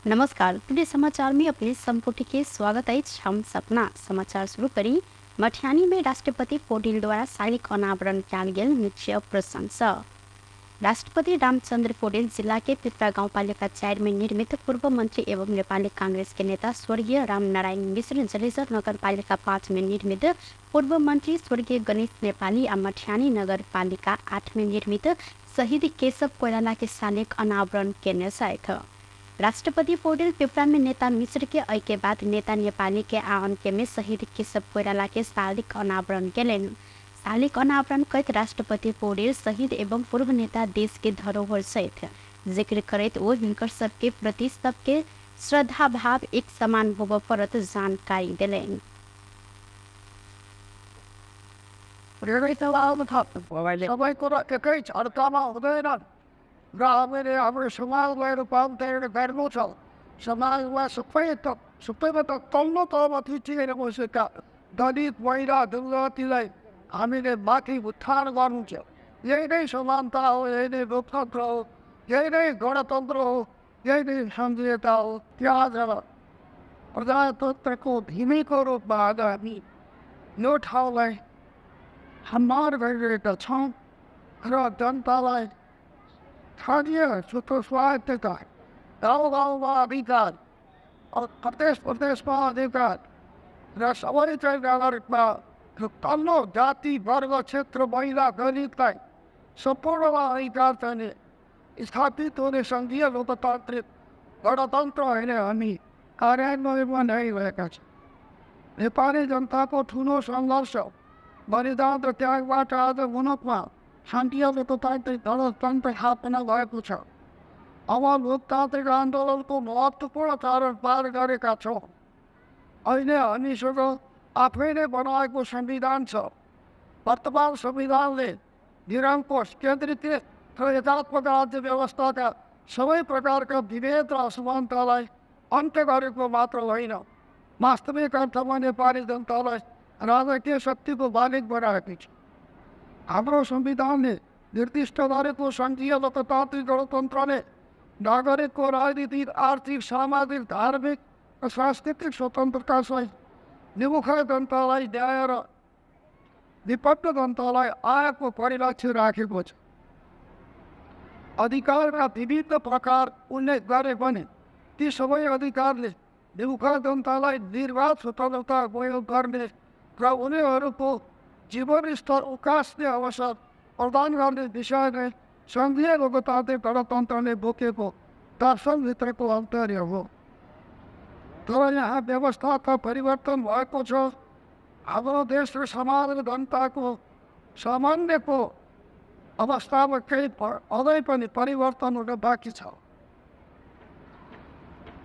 नमस्कार, टुडे समाचार में अपने संपुट के स्वागत अछि। हम सपना समाचार शुरू करी। मठियानी में राष्ट्रपति पौडेल द्वारा शालिक अनावरण कयल गेल मुख्य प्रसंग। राष्ट्रपति रामचंद्र पौडेल जिला के पिपरा गाउँपालिका 4 में निर्मित पूर्व मंत्री एवं नेपाली कांग्रेस के नेता स्वर्गीय रामनारायण मिश्र, जलेसर नगरपालिका 5 में निर्मित पूर्व मंत्री स्वर्गीय गणेश नेपाली आ मठियानी नगरपालिका 8 में निर्मित शहीद केशव कोइराला के शालिक अनावरण केने छथि। राष्ट्रपति पौडेल पिपरा में नेता मिश्र के एहि के बाद नेता नेपाली के आंके में शहीद केशव कोइराला के शालिक अनावरण केलनि। शालिक अनावरण करैत राष्ट्रपति पौडेल शहीद एवं पूर्व नेता देश के धरोहर छथि जिक्र करैत ओ हिनकर सबके प्रति सबके श्रद्धा भाव एक समान होबय पड़त जानकारी देलनि। सबै कुरा एकै झर्कामा हुँदैन र हामीले हाम्रो समाजलाई रूपान्तरण गर्नु छ। समाजमा सबै त सबैभन्दा तल्लो तहमा थिचिएर बसेका दलित, महिला, जनजातिलाई हामीले माथि उत्थान गर्नु छ। यही नै समानता हो, यही नै लोकतन्त्र हो, यही नै गणतन्त्र हो, यही नै सङ्घीयता हो। त्यहाँ प्रजातन्त्रको धिमीको रूपमा आज हामी यो ठाउँलाई सम्मान गरिरहेका छौँ र जनतालाई स्थानीय स्वायत्तता, गाउँ गाउँमा अधिकार, प्रदेश प्रदेशमा अधिकार र सबै चाहिँ नागरिकमा तल्लो जाति, वर्ग, क्षेत्र, महिला, दलितलाई सम्पूर्णमा अधिकार चाहिँ स्थापित हुने सङ्घीय लोकतान्त्रिक गणतन्त्र अहिले हामी कार्यान्वयनमा ल्याइरहेका छौँ। नेपाली जनताको ठुलो सङ्घर्ष, बलिदान र त्यागबाट आज मुलुकमा सङ्घीय लोकतान्त्रिक गणतन्त्र स्थापना भएको छ। अब लोकतान्त्रिक आन्दोलनको महत्त्वपूर्ण चरण पार गरेका छौँ। अहिले हामीसँग आफैले बनाएको संविधान छ। वर्तमान संविधानले निरङ्कुश, केन्द्रीकृत र एकात्मक राज्य व्यवस्थाका सबै प्रकारका विभेद र असमानतालाई अन्त्य गरेको मात्र होइन, वास्तविक अर्थमा नेपाली जनतालाई राजकीय शक्तिको मालिक बनाएको छ। हाम्रो संविधानले निर्दिष्ट गरेको सङ्घीय लोकतान्त्रिक गणतन्त्रले नागरिकको राजनीतिक, आर्थिक, सामाजिक, धार्मिक र सांस्कृतिक स्वतन्त्रतासहित निमुखा जनतालाई न्याय र विपन्न जनतालाई आयको परिलक्ष्य राखेको छ। अधिकारका विभिन्न प्रकार उल्लेख गरे पनि ती सबै अधिकारले निमुखा जनतालाई निर्वाध स्वतन्त्रता उपयोग गर्ने र उनीहरूको जीवनस्तर उकास्ने अवसर प्रदान गर्ने विषयले सङ्घीय लोकतान्त्रिक गणतन्त्रले बोकेको दर्शनभित्रको अन्तर्य हो। तर यहाँ व्यवस्थाका परिवर्तन भएको छ। हाम्रो देश र समाज र जनताको सामान्यको अवस्थामा केही अझै पनि परिवर्तन हुन बाँकी छ।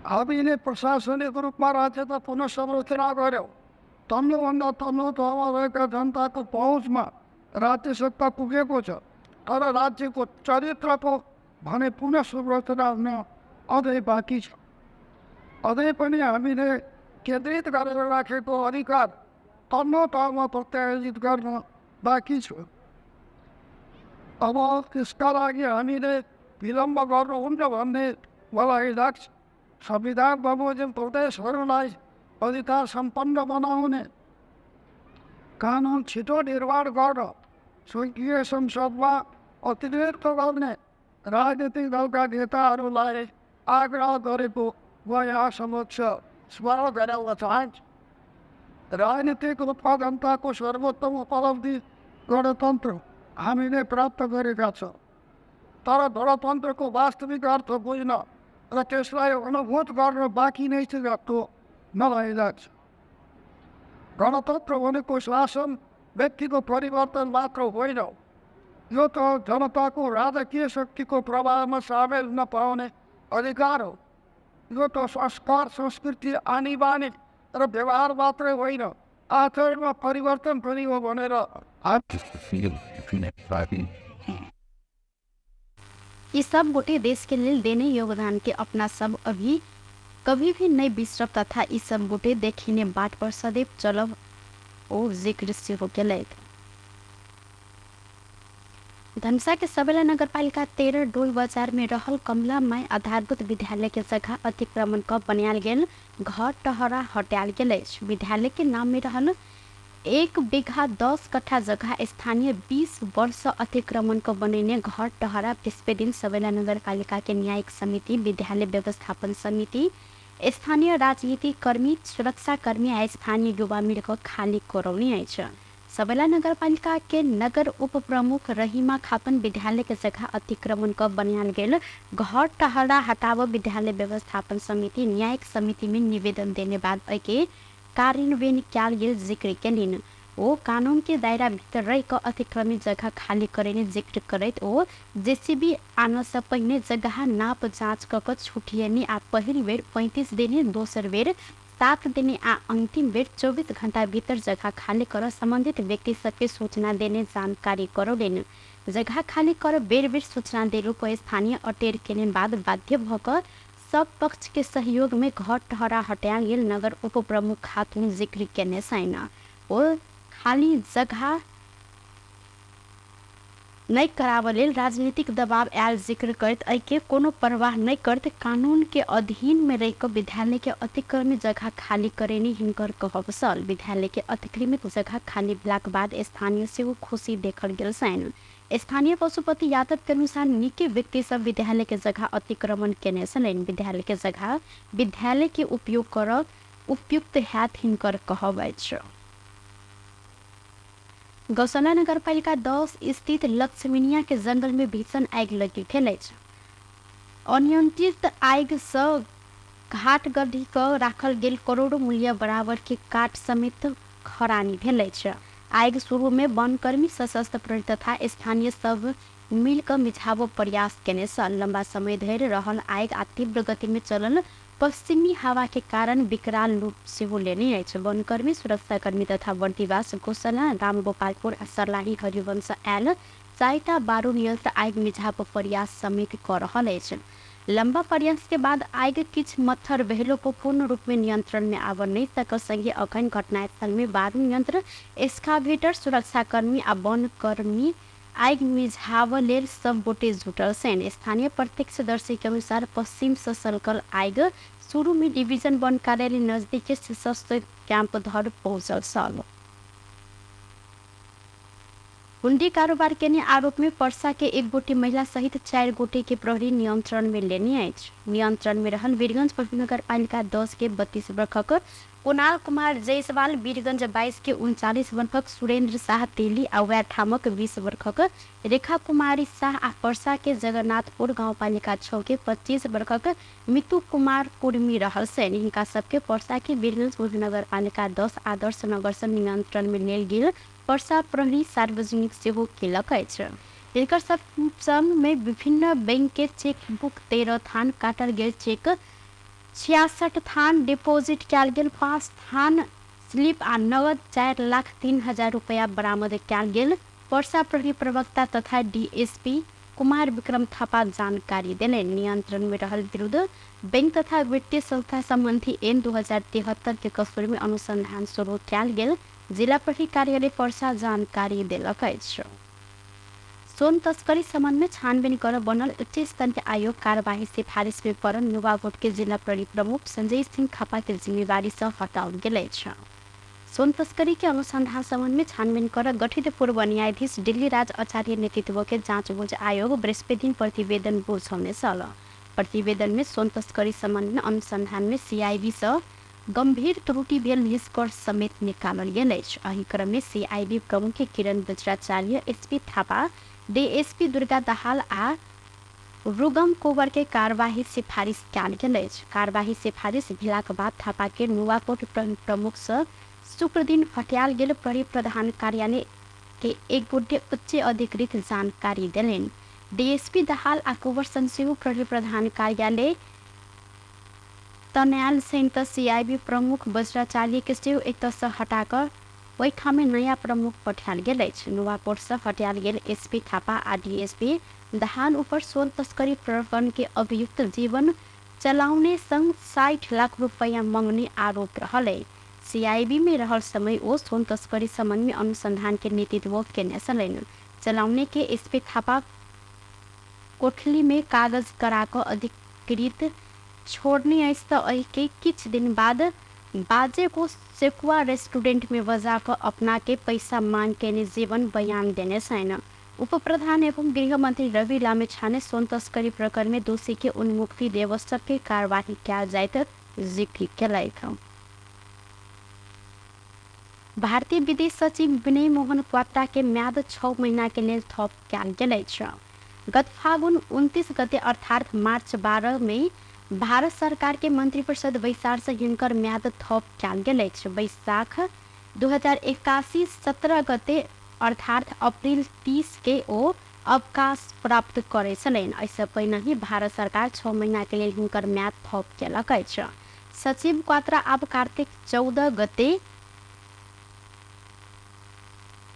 हामीले प्रशासनिक रूपमा राज्यको पुनः संरचना गऱ्यौँ। तल्लोभन्दा तल्लो तहमा रहेका जनताको पहुँचमा राज्य सत्ता पुगेको छ, तर राज्यको चरित्रको भने पुनः संरचना हुन अझै बाँकी छ। अझै पनि हामीले केन्द्रित गरेर राखेको अधिकार तल्लो तहमा प्रत्यायोजित गर्न बाँकी छ। अब त्यसका लागि हामीले विलम्ब गर्नुहुन्न भन्ने मलाई लाग्छ। संविधान बमोजिम प्रदेशहरूलाई अधिकार सम्पन्न बनाउने कानुन छिटो निर्माण गर्न सङ्घीय संसदमा अतिरिक्त गर्ने राजनीतिक दलका नेताहरूलाई आग्रह गरेको म यहाँ समक्ष स्मरण गराउन चाहन्छु। राजनीतिक रूपमा जनताको सर्वोत्तम उपलब्धि गणतन्त्र हामीले प्राप्त गरेका छौँ, तर गणतन्त्रको वास्तविक अर्थ बुझ्न र त्यसलाई अनुभूत गर्न बाँकी नै छ जस्तो मलाई लाग्छ। गणतन्त्र भनेको शासन व्यक्तिको परिवर्तन मात्र होइन, यो त जनताको राजकीय शक्तिको प्रवाहमा सामेल हुन पाउने अधिकार हो। यो त संस्कार, संस्कृति, आनी बानी र व्यवहार मात्रै होइन, आचरणमा परिवर्तन पनि हो भनेर ई सब गोटे देश के लेल देने योगदान के अपना सब अभी कभी भी नहीं बिसरब तथा ई सब गोटे देखिने बाट पर सदैव चलब ओ जिक्र सेहो केलथि। धनुषा के सबेला नगरपालिका 13 डोल बजार में रहल कमला माई आधारभूत विद्यालय के जगह अतिक्रमण क बनायल गेल घर टहरा हटायल गेल अछि। विद्यालय के नाम में रहल 1 बीघा 10 कट्ठा जगह स्थानीय 20 वर्ष अतिक्रमण क बनेने घर टहरा बृहस्पति दिन सबेला नगरपालिका के न्यायिक समिति, विद्यालय व्यवस्थापन समिति, स्थानीय राजनीतिक कर्मी, सुरक्षाकर्मी आ स्थानीय युवा मिलकर खाली करौने अछि। सबेला नगरपालिका के नगर उप प्रमुख रहीमा खातून विद्यालय के जगह अतिक्रमण क बनायल गेल घर टहरा हटाव विद्यालय व्यवस्थापन समिति न्यायिक समिति में निवेदन देने बाद एहिके कार्यान्वयन कयल गेल जिक्र केलनि। ओ कानून के दायरा भीतर रहि कऽ अतिक्रमित जगह खाली करेने जिक्र करैत ओ जेसीबी आनऽ सँ पहिने जगह नाप जाँच कऽ कऽ छुटियनी आ पहिल बेर 35 दिने, दोसर बेर 7 दिने आ अंतिम बेर 24 घंटा भीतर जगह खाली कर संबंधित व्यक्ति सबके सूचना देने जानकारी करौलनि। जगह खाली कर बेर बेर सूचना देलो पर स्थानीय अटेर केने बाद बाध्य भऽ कऽ सब पक्ष के सहयोग में घर टहरा हटायल गेल नगर उप प्रमुख खातून जिक्र केने छनि। ओ खाली जगह नहि कराबऽ लेल राजनीतिक दबाव आयल जिक्र करैत एहिके कोनो परवाह नहि करैत कानून के अधीन में रहि कऽ विद्यालय के अतिक्रमित जगह खाली करेनी हिनकर कहब छल। विद्यालय के अतिक्रमित जगह खाली भेलाक बाद स्थानीय सेहो खुशी देखल गेल छनि। स्थानीय पशुपति यादव के अनुसार निके व्यक्ति सब विद्यालय के जगह अतिक्रमण केने छलनि। विद्यालय के जगह विद्यालय के उपयोग करब उपयुक्त हैत हिनकर कहब अछि। गौशाला नगरपालिका 10 स्थित लक्ष्मीनिया के जंगल में भीषण आगि लगि गेल अछि। अनियंत्रित आगि सँ घाट गढ़ी कऽ राखल गेल करोड़ों मूल्य बराबर के काठ समेत खरानी भेल अछि। आगि शुरू में वनकर्मी, सशस्त्र प्रहरी तथा स्थानीय सब मिल कऽ मिझाबऽ प्रयास केने छल। लंबा समय धरि रहल आगि आ तीव्र गति में चलल पश्चिमी हवा के कारण विकराल रूप सेहो लेने अछि। वनकर्मी, सुरक्षाकर्मी तथा बर्दिवास, गौशाला, रामगोपालपुर आ सर्लाही हरिवंश आयल 4टा बारूद यंत्र आगि मिझाबऽ प्रयास समेत कऽ रहल अछि। लंबा प्रयास के बाद आगि किछु मत्थर भेलो पर पूर्ण रूप में नियंत्रण में आबऽ नहि सकल। संगे अखन घटनास्थल में बारूद यंत्र, एक्सकावेटर, सुरक्षाकर्मी आ वनकर्मी आगि मिझाबऽ लेल सब गोटे जुटल छनि। स्थानीय प्रत्यक्षदर्शी के अनुसार पश्चिम सँ सलकल आगि शुरू में डिवीजन वन कार्यालय नजदीक के सशस्त्र कैंप धर पहुंचल छल। हुंडी कारोबार केने आरोप में परसा के एक गोटे महिला सहित 4 गोटे के प्रहरी नियंत्रण में लेने अछि। नियंत्रण में रहल वीरगंज नगरपालिका 10 के 32 वर्षक कुणाल कुमार जायसवाल, वीरगंज 22 के 39 वर्षक सुरेंद्र शाह तेली आ वएह ठामक 20 वर्षक रेखा कुमारी शाह आ परसा के जगन्नाथपुर गाउँपालिका 6 के 25 वर्षक मितू कुमार कुर्मी रहल छनि। हिनका सबके परसा के वीरगंज नगरपालिका 10 आदर्श नगर सँ नियंत्रण में लेल गेल परसा प्रहरी सार्वजनिक सेहो केलक अछि। हिनकर सब संग में विभिन्न बैंक के चेक बुक 13 थान काटल गेल चेक 66 थान डिपोजिट कयल गेल 5 थान स्लिप आ नगद 4,03,000 रुपया बरामद कयल गेल परसा प्रहरी प्रवक्ता तथा डीएसपी कुमार विक्रम थापा जानकारी देलनि। नियंत्रण में रहल विरुद्ध बैंक तथा वित्तीय संस्था संबंधी एन 2073 के कसूर में अनुसंधान शुरू कयल गेल जिला प्रहरी कार्यालय परसा जानकारी देलक अछि। सोन तस्करी संबंध में छानबीन कर बनल उच्च स्तरीय आयोग कार्यवाही सिफारिश में पड़ल नुवाकोट के जिला प्रहरी प्रमुख संजय सिंह थापा के जिम्मेवारी से हटाओल गेल अछि। सोन तस्करी के अनुसंधान संबंध में छानबीन कर गठित पूर्व न्यायाधीश दिल्ली राज आचार्य नेतृत्व के जांच बुझ आयोग बृहस्पति दिन प्रतिवेदन बुझौने छल। प्रतिवेदन में सोन तस्करी संबंध में अनुसंधान में सीआईबी से गंभीर त्रुटि भेल निष्कर्ष समेत निकालल गेल अछि। एहि क्रम में सीआईबी प्रमुख किरण बज्राचार्य, एसपी थापा, डीएसपी दुर्गा दहाल आ रुगम कोवर के कार्यवाही सिफारिश कयल गेल अछि। कार्यवाही सिफारिश भेलाक बाद थापा के नुवाकोट प्रमुख से शुक्र दिन हटायल गेल प्रहरी प्रधान कार्यालय के एक गोटे उच्च अधिकृत जानकारी देलनि। डीएसपी दहाल आ कोवर संग सेहो प्रहरी प्रधान कार्यालय तनायल छनि तऽ सीआईबी प्रमुख बज्राचार्य के सेहो एतय सँ हटाकऽ ओहिठाम नया प्रमुख पठायल गेल अछि। नुवाकोट सँ हटायल गेल एसपी थापा आ डीएसपी दहाल ऊपर सोन तस्करी प्रकरण के अभियुक्त जीवन चलाउने संग 60 लाख रुपया मंगने आरोप रहल अछि। सीआईबी में रहल समय ओ सोन तस्करी संबंध में अनुसंधान के नेतृत्व केने छलनि। चलाउने के एसपी थापा कोठली में कागज करा कऽ अधिकृत छोड़ने अछि तऽ एहिके किछु दिन बाद बाजेको सेकुआ रेस्टुरेंट में बजा कऽ अपना के पैसा मांग केने जीवन बयान देने छैन। उप प्रधान एवं गृहमंत्री रवि लामिछाने सोन तस्करी प्रकरण में दोषी के उन्मुक्ति देवस्तर के कार्यवाही कयल जाइत जिक्र केलथि। भारतीय विदेश सचिव विनय मोहन क्वात्रा के म्याद 6 महीना के लेल थप कयल गेल अछि। गत फागुन 29 गते अर्थात मार्च 12 में भारत सरकार के मंत्रिपरिषद बैसार से हिनकर म्याद थप कयल गेल अछि। बैसाख 2081 17 गते अर्थात अप्रैल 30 के ओ अवकाश प्राप्त करै छलनि। एहिसँ पहिने ही भारत सरकार 6 महीना के लेल हिनकर म्याद थप केलक अछि। सचिव क्वात्रा आब कार्तिक 14 गते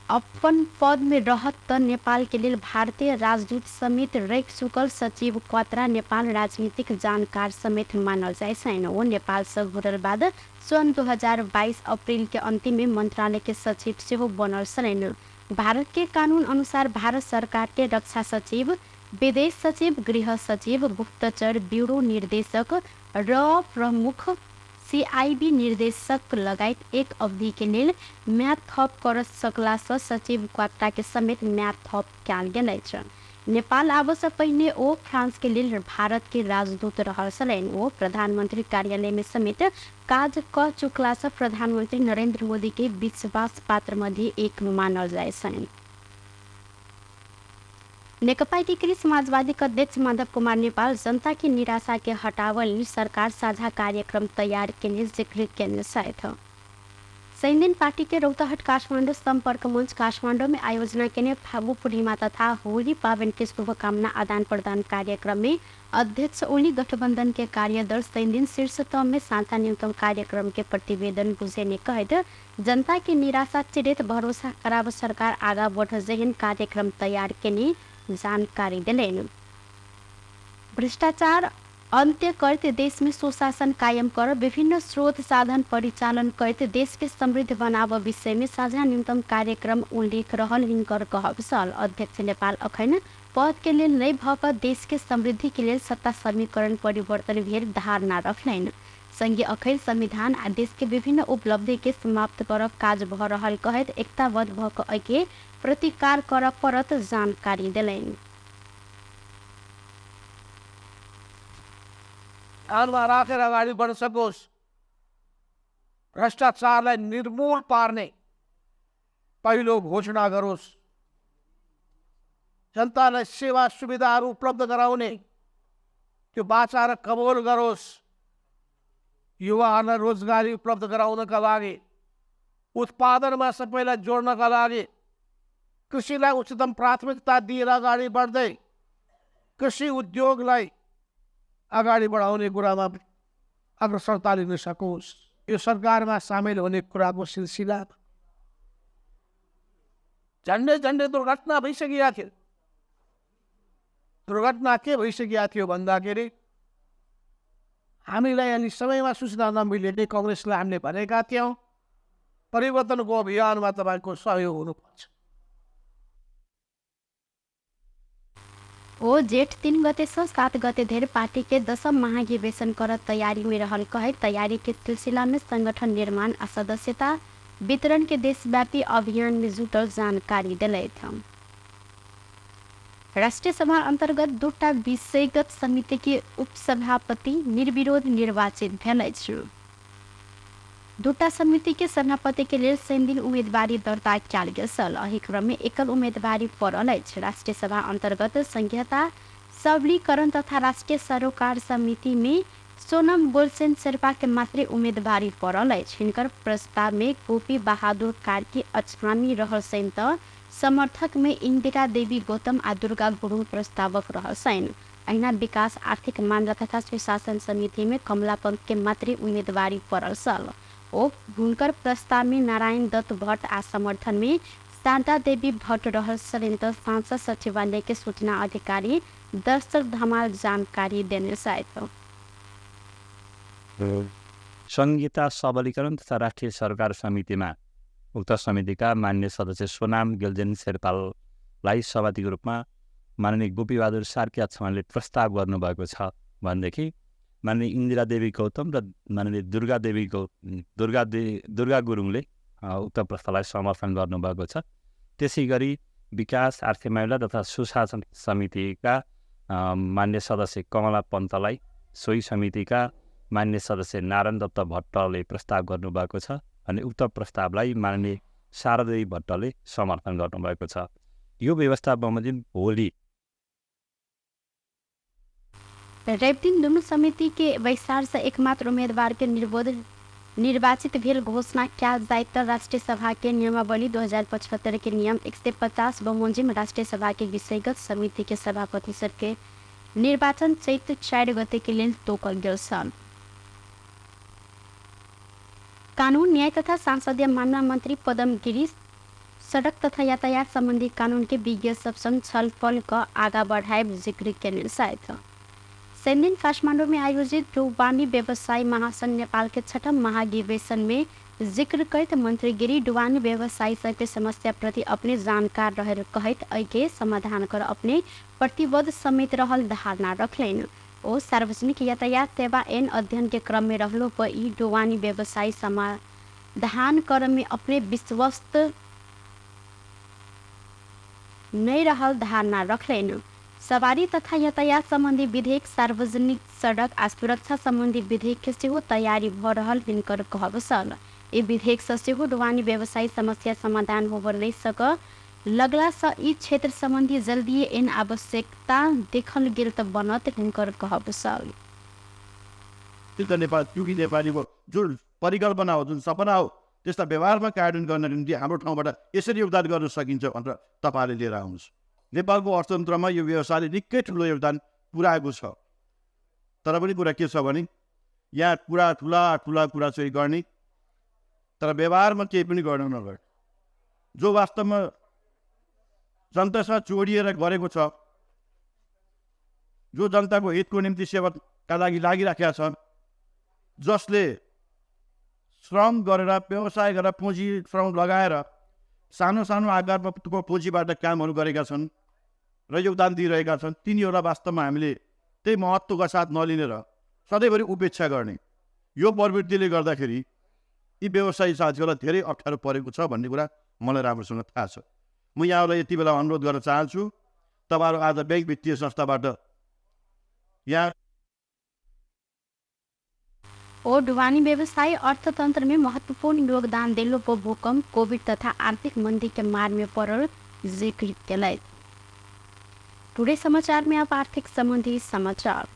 अपन पद में रहत त नेपाल के लेल भारतीय राजदूत समेत रहि चुकल सचिव क्वात्रा नेपाल राजनीतिक जानकार समेत मानल जाइ छनि। ओ नेपाल से घुरल बाद सन् 2022 अप्रैल के अंतिम में मंत्रालय के सचिव सेहो बनल छलनि। भारत के कानून अनुसार भारत सरकार के रक्षा सचिव, विदेश सचिव, गृह सचिव, गुप्तचर ब्यूरो निर्देशक र प्रमुख सीआईबी निर्देशक लगायत एक अवधि के लेल म्याद थप कर सकला सँ सचिव क्वात्रा के समेत म्याद थप कयल गेल अछि। नेपाल आबऽ सँ पहिने ओ फ्रांस के लेल भारत के राजदूत रहल छलनि। ओ प्रधानमंत्री कार्यालय में समेत काज कऽ चुकला सँ प्रधानमंत्री नरेंद्र मोदी के विश्वास पात्र मध्ये एक मानल जाइ छनि। नेकपा एकीकृत समाजवादी के अध्यक्ष माधव कुमार नेपाल जनता की निराशा के हटावल सरकार साझा कार्यक्रम तैयार केने जिक्र केने छथि। शनिदिन पार्टी के रौतहट काठमाडौँ सम्पर्क मंच काठमाडौँ में आयोजना केने फागु पूर्णिमा तथा होली पावन के शुभकामना आदान प्रदान कार्यक्रम में अध्यक्ष ओली गठबंधन के कार्यदल शनिदिन शीर्ष तह में साझा न्यूनतम कार्यक्रम के प्रतिवेदन बुझेने कहैत जनता के निराशा चिरित भरोसा कराब सरकार आगा बढ़ जेहन कार्यक्रम तैयार केने जानकारी देलनि। भ्रष्टाचार अन्त्य करते देश में सुशासन कायम कर विभिन्न स्रोत साधन परिचालन करते देश के समृद्ध बनाव विषय में साझा न्यूनतम कार्यक्रम उल्लेख रहल हिनकर कहब छल। अध्यक्ष नेपाल अखन पद के लेल नहि भऽ कऽ देश के समृद्धि के लेल सत्ता समीकरण परिवर्तन भेल धारणा रखलनि। संगे अखन संविधान आ देश के विभिन्न उपलब्धि के समाप्त करब काज भऽ रहल कहैत एकताबद्ध भऽ कऽ एहिके प्रतिकार करऽ पड़त जानकारी देलनि। ध्यानमा राखेर अगाडि बढ्न सकोस्, भ्रष्टाचारलाई निर्मूल पार्ने पहिलो घोषणा गरोस्, जनतालाई सेवा सुविधाहरू उपलब्ध गराउने त्यो बाचा र कबोल गरोस्, युवाहरूलाई रोजगारी उपलब्ध गराउनका लागि, उत्पादनमा सबैलाई जोड्नका लागि, कृषिलाई उच्चतम प्राथमिकता दिएर अगाडि बढ्दै कृषि उद्योगलाई अगाडि बढाउने कुरामा अग्रसरता लिन सकोस्। यो सरकारमा सामेल हुने कुराको सिलसिला झन्डै झन्डै दुर्घटना भइसकेका थियो। दुर्घटना के भइसकेको थियो भन्दाखेरि हामीलाई अलि समयमा सूचना नमिलेले कङ्ग्रेसलाई हामीले भनेका थियौँ परिवर्तनको अभियानमा तपाईँको सहयोग हुनुपर्छ। ओ जेठ 3 गते से 7 गते धरि पार्टी के दशम महाधिवेशन कर तैयारी में रहल कहैत तैयारी के सिलसिला में संगठन निर्माण आ सदस्यता वितरण के देशव्यापी अभियान में जुटल जानकारी दिलथि। राष्ट्रिय सभा अंतर्गत 2 विषयगत समिति के उपसभापति निर्विरोध निर्वाचित भेल अछि। 2 समिति के सभापति के लेल शनिदिन उम्मीदवारी दर्ता कयल गेल छल। एहि क्रम में एकल उम्मीदवारी पड़ल अछि। राष्ट्रिय सभा अंतर्गत संघीयता सबलीकरण तथा राष्ट्रिय सरोकार समिति में सोनम गोलसेन शेर्पा के मात्रै उम्मीदवारी पड़ल अछि। हिनकर प्रस्ताव में गोपी बहादुर कार्की अछामी रहल छनि त समर्थक में इंदिरा देवी गौतम आ दुर्गा गुरुङ प्रस्तावक रहल छनि। अहिना विकास आर्थिक मामला तथा सुशासन समिति में कमला पंत के मात्रै उम्मीदवारी पड़ल छल। ओ हुनकर प्रस्ताव में नारायण दत्त भट्ट आ समर्थन में शारदा देवी भट्ट रहल छलनि त सांसद सचिवालय के सूचना अधिकारी दशरथ धमाल जानकारी देने छथि। संहिता सबलीकरण तथा राष्ट्रिय सरकार समितिमा उक्त समितिका मान्य सदस्य सोनाम गेल्जेन शेर्पाल प्रस्तावलाई सभापतिको रूपमा माननीय गोपीबहादुर सार्की अक्षमाले प्रस्ताव गर्नुभएको छ भनेदेखि माननीय इन्दिरा देवी गौतम र माननीय दुर्गा गुरुङले उक्त प्रस्तावलाई समर्थन गर्नुभएको छ। त्यसै गरी विकास, आर्थिक मामिला तथा सुशासन समितिका मान्य सदस्य कमला पन्तलाई सोही समितिका मान्य सदस्य नारायण दत्त भट्टले प्रस्ताव गर्नुभएको छ अनि उक्त प्रस्तावलाई माननीय शारदेवी भट्टले समर्थन गर्नुभएको छ। यो व्यवस्था बमोजिम भोलि रविदिन दुनू समिति के बैसार से एकमात्र उम्मीदवार के निर्वाचित भेल घोषणा कयल जाय त राष्ट्रिय सभा के नियमावली 2075 के नियम 150 बमोजिम राष्ट्रिय सभा के विषयगत समिति के सभापति सर के निर्वाचन चैत्र 4 गते के लेल तोकल गेल छल। कानून न्याय तथा संसदीय मामला मंत्री पदम गिरी सड़क तथा यातायात संबंधी कानून के विज्ञ सब संग छलफल क आगा बढ़ाए जिक्र केने छथि। शनिदिन काठमाडौँ में आयोजित ढुवानी व्यवसायी महासंघ नेपाल के छठम महाधिवेशन में जिक्र करैत मंत्री गिरी ढुवानी व्यवसायी सबके समस्या प्रति अपने जानकार रहे कहैत एहिके समाधान कर अपने प्रतिबद्ध समेत रहल धारणा रखलनि। ओ सार्वजनिक यातायात सेवा एन अध्ययन के क्रम में रहलो पर ई ढुवानी व्यवसायी समाधान कर में अपने विश्वस्त नहीं रहल धारणा रखलनि। सवारी तथा यातायात संबंधी विधेयक, सार्वजनिक सड़क आ सुरक्षा संबंधी विधेयक के सेहो तैयारी भ रहल हिनकर कहब छल। ई विधेयक से सेहो ढुवानी व्यवसायी समस्या समाधान होबय नहि सक लगला से ई क्षेत्र संबंधी जल्दी एन आवश्यकता देखल गेल त बनत हिनकर कहब छल। नेपाल युगी नेपालीको जुन परिकल्पना हो, जुन सपना हो, त्यसलाई व्यवहारमा कार्यान्वयन गर्न निम्ति हाम्रो ठाउँबाट यसरी योगदान गर्न सकिन्छ भनेर तपाईँहरूले लिएर आउनुहोस्। नेपालको अर्थतन्त्रमा यो व्यवसायले निकै ठुलो योगदान पुर्याएको छ। तर पनि कुरा के छ भने यहाँ कुरा ठुला ठुला कुरा चाहिँ गर्ने, तर व्यवहारमा केही पनि गर्न नगर्ने, जो वास्तवमा जनतासँग जोडिएर गरेको छ, जो जनताको हितको निम्ति सेवाका लागि लागिराखेका छन्, जसले श्रम गरेर व्यवसाय गरेर पुँजी श्रम लगाएर सानो सानो आकारमा पुँजीबाट कामहरू गरेका छन् र योगदान दिइरहेका छन्, तिनीहरूलाई वास्तवमा हामीले त्यही महत्त्वका साथ नलिने र सधैँभरि उपेक्षा गर्ने यो प्रवृत्तिले गर्दाखेरि यी व्यवसायी साथीहरूलाई धेरै अप्ठ्यारो परेको छ भन्ने कुरा मलाई राम्रोसँग थाहा छ। म यहाँहरूलाई यति बेला अनुरोध गर्न चाहन्छु, तपाईँहरू आज ब्याङ्क वित्तीय संस्थाबाट यहाँ ओ ढुवानी व्यवसायी अर्थतंत्र में महत्वपूर्ण योगदान देलो पो भूकंप, कोविड तथा आर्थिक मंदी के मार में पड़ल जिक्र केलथि। टुडे समाचार में अब आर्थिक संबंधी समाचार।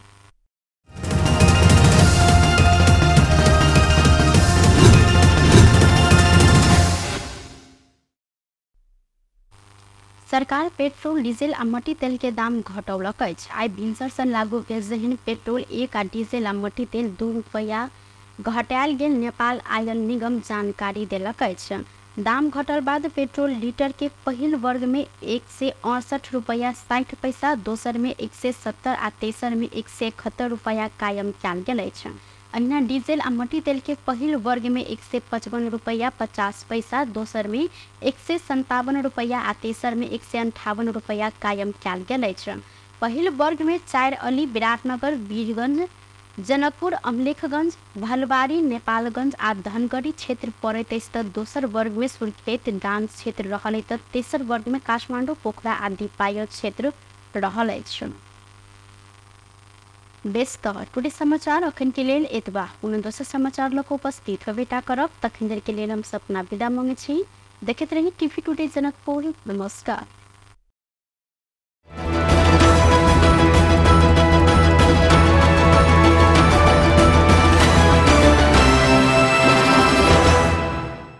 सरकार पेट्रोल, डीजल आ मट्टी तेल के दाम घटौलक अछि। आइ भिनसर सँ लागू भेल जहन पेट्रोल 1 आ डीजल आ मट्टी तेल 2 रुपैया घटायल गेल नेपाल आयल निगम जानकारी देलक अछि। दाम घटल बाद पेट्रोल लीटर के पहिल वर्ग में 168 रुपैया 60 पैसा, दोसर में 170 आ तेसर में 171 रुपैया कायम कयल गेल अछि। अहिना डीजल आ मट्टी तेल के पहिल वर्ग में 155 रुपैया 50 पैसा, दोसर में 157 रुपैया आ तेसर में 158 रुपैया कायम कयल गेल अछि। पहिल वर्ग में 4 अली, विराटनगर, वीरगंज, जनकपुर, अमलेखगंज, भलवारी, नेपालगंज आ धनगढ़ी क्षेत्र पड़ैत अछि त दोसर वर्ग में सुर्खेत, दाङ क्षेत्र रहल त तेसर वर्ग में काठमाडौँ, पोखरा आ दिपायल क्षेत्र रहल अछि। बेस त टुडे समाचार अखन के लेल एतबा। कोनो दोसर समाचार लऽ कऽ उपस्थित होबेटा करब, तखन देर के लेल हम सपना विदा मांगै छी। देखैत रही टीवी टुडे जनकपुर। नमस्कार।